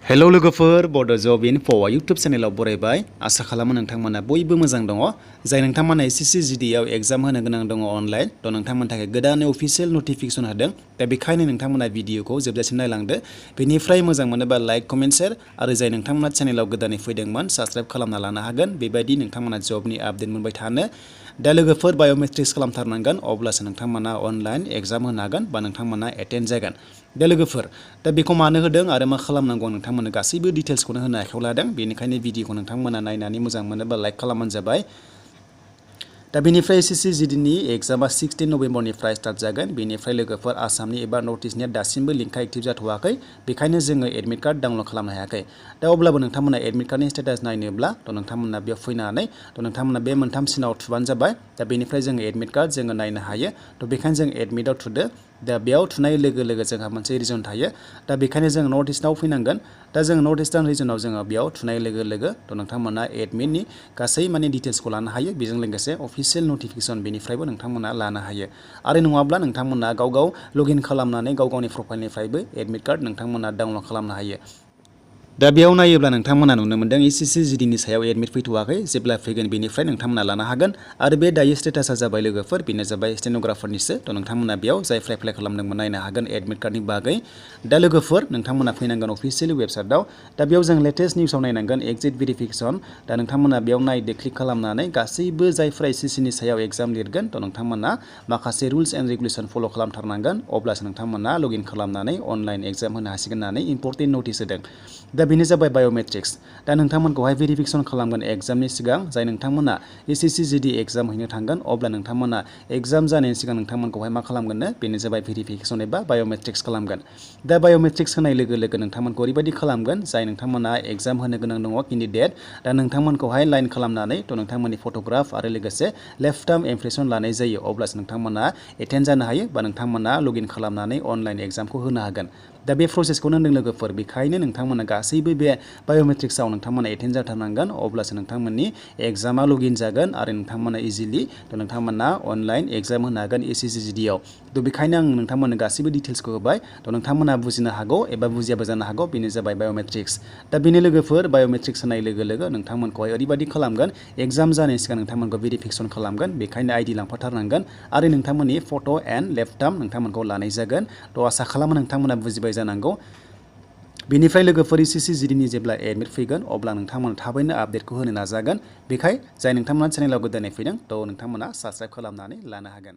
hello लोगोफोर बड' जब info YouTube चेनेलाव बरायबाय आसा खालामो नोंथांमोना बयबो मोजां दङ जाय नोंथांमोना SSC Gd आव एग्जाम होनो गोनां दङ अनलाइन थ' नोंथांमोननि थाखाय गोदान अफिशियेल नटिफिकेशन होदों दा बेखायनो नोंथांमोना भिडिअखौ जोबजासिम नायलांदो बेनिफ्राय मोजां मोनोबा लाइक कमेन्ट शेयार आरो जाय नोंथांमोना चेनेलाव गोदानै फैदोंमोन साबस्क्राइब खालामना लानो हागोन बेबायदि नोंथांमोना जबनि आपडेट मोनबाय थानो दा लोगोफोर बायोमेट्रिक्स खालामथारनांगोन अब्लासो नोंथांमोना अनलाइन एग्जाम होनो हागोन बा नोंथांमोना एटेन्ड जागोन दा लोगोफोर दा बेखौ मानो होदों आरो मा खालामनांगौ नोंथांमोननो गासैबो डिटेल्सखौनो होनो आखायाव लादों बेनिखायनो भिडिअखौ नोंथांमोना नायनानै मोजां मोनोबा लाइक खालामबानो जाबाय दा बेनिफ्राय SSC Gdनि एग्जामा 16 नभेम्बरनिफ्राय स्टार्ट जागोन बेनिफ्राय लोगोफोर आसामनि एबा नर्थ इस्टनिया दासिमबो लिंकआ एक्टिभ जाथ'वाखै बेखायनो जोङो एडमिट कार्ड डाउनलड खालामनो हायाखै दा अब्लाबो नोंथांमोना एडमिट कार्डनि स्टेटास नायनोब्ला थ' नोंथांमोना बेयाव फैनानै थ' नोंथांमोना बे मोनथाम सिनाव थुबानो जाबाय दा बेनिफ्राय जोङो एडमिट कार्ड जोङो नायनो हायो थ' बेखायनो जों एडमिटआव थुदो दा बेयाव थुनाय लोगो लोगो जोंहा मोनसे रिजन थायो दा बेखायनो जों नर्थ इस्टआव फैनांगोन दा जों नर्थ इस्टार्न रिजनाव जोङो बेयाव थुनाय लोगो लोगो थ' नोंथांमोना एडमिटनि गासै माने डिटेल्सखौ लानो हायो बेजों लोगोसे अफिशियेल नटिफिकेशन बेनिफ्रायबो नोंथांमोना लानो हायो आरो नङाब्ला नोंथांमोना गाव लगइन खालामनानै गावनि प्रफाइलनिफ्रायबो एडमिट कार्ड नोंथांमोना डाउनलड खालामनो हायो दा बेयाव नायोब्ला नोंथांमोना नुनो मोनदों SSC Gdनि सायाव एडमिट फैथ'वाखै जेब्ला फैगोन बेनिफ्राय नोंथांमोना लानो हागोन आरो बे दायो स्टेटासा जाबाय लोगोफोर बेनो जाबाय स्टेन'ग्राफारनिसो थ' नोंथांमोना बेयाव जायफ्रा एप्लाइ खालामदोंमोन नायनो हागोन एडमिट कार्डनि बागै दा लोगोफोर नोंथांमोना फैनांगोन अफिशियेल वेबसाइटआव दा बेयाव जों लेटेस्ट निउसाव नायनांगोन एग्जिट भेरिफिकेसन दा नोंथांमोना बेयाव नायदो क्लिक खालामनानै गासैबो जायफ्रा SSCनि सायाव एग्जाम लिरगोन थ' नोंथांमोना माखासे रुल्स एन्ड रेगुलेसन फल' खालामथारनांगोन अब्लासो नोंथांमोना लगइन खालामनानै अनलाइन एग्जाम होनो हासिगोन होननानै इम्परटेन्ट नटिस होदों दा बेनो जाबाय बायोमेट्रिक्स दा नोंथांमोनखौहाय भेरिफिकेसन खालामगोन एग्जामनि सिगां जाय नोंथांमोना SSC Gd एग्जाम हैनो थांगोन अब्ला नोंथांमोना एग्जाम जानायनि सिगां नोंथांमोनखौहाय मा खालामगोननो बेनो जाबाय भेरिफिकेसन एबा बायोमेट्रिक्स खालामगोन दा बायोमेट्रिक्स होनाय लोगो लोगो नोंथांमोनखौ ओरैबायदि खालामगोन जाय नोंथांमोना एग्जाम होनो गोनां दङ केन्डिडेट दा नोंथांमोनखौहाय लाइन खालामनानै थ' नोंथांमोननि फट'ग्राफ आरो लोगोसे लेफ्ट टार्म इमप्रेसन लानाय जायो अब्लासो नोंथांमोना एटेन्ड जानो हायो बा नोंथांमोना लगइन खालामनानै अनलाइन एग्जामखौ होनो हागोन दा बे प्रसेसखौनो होनदों लोगोफोर बेखायनो नोंथांमोना गासैबो बे बायोमेट्रिक्सआव नोंथांमोना एटेन्ड जाथारनांगोन अब्लासो नोंथांमोननि एग्जामा लगइन जागोन आरो नोंथांमोना इजिलि थ' नोंथांमोना अनलाइन एग्जाम होनो हागोन SSC Gdआव थ' बेखायनो आं नोंथांमोननो गासैबो डिटेल्सखौ होबाय थ' नोंथांमोना बुजिनो हागौ एबा बुजियाबो जानो हागौ बेनो जाबाय बायोमेट्रिक्स दा बेनो लोगोफोर बायोमेट्रिक्स होनाय लोगो लोगो नोंथांमोनखौहाय ओरैबायदि खालामगोन एग्जाम जानायनि सिगां नोंथांमोनखौ भेरिफिकेसन खालामगोन बेखायनो ID लांफाथारनांगोन आरो नोंथांमोननि फट' एन्ड लेफ्ट टार्म नोंथांमोनखौ लानाय जागोन थ' आसा खालामो नोंथांमोना बुजिबाय जानांगौ बेनिफ्राय लोगोफोर SSC Gdनि जेब्ला एडमिट फैगोन अब्ला नोंथांमोना थाबैनो आपडेटखौ होनो नाजागोन बेखाय जाय नोंथांमोना चेनेलाव गोदानै फैदों थ' नोंथांमोना साबस्क्राइब खालामनानै लानो हागोन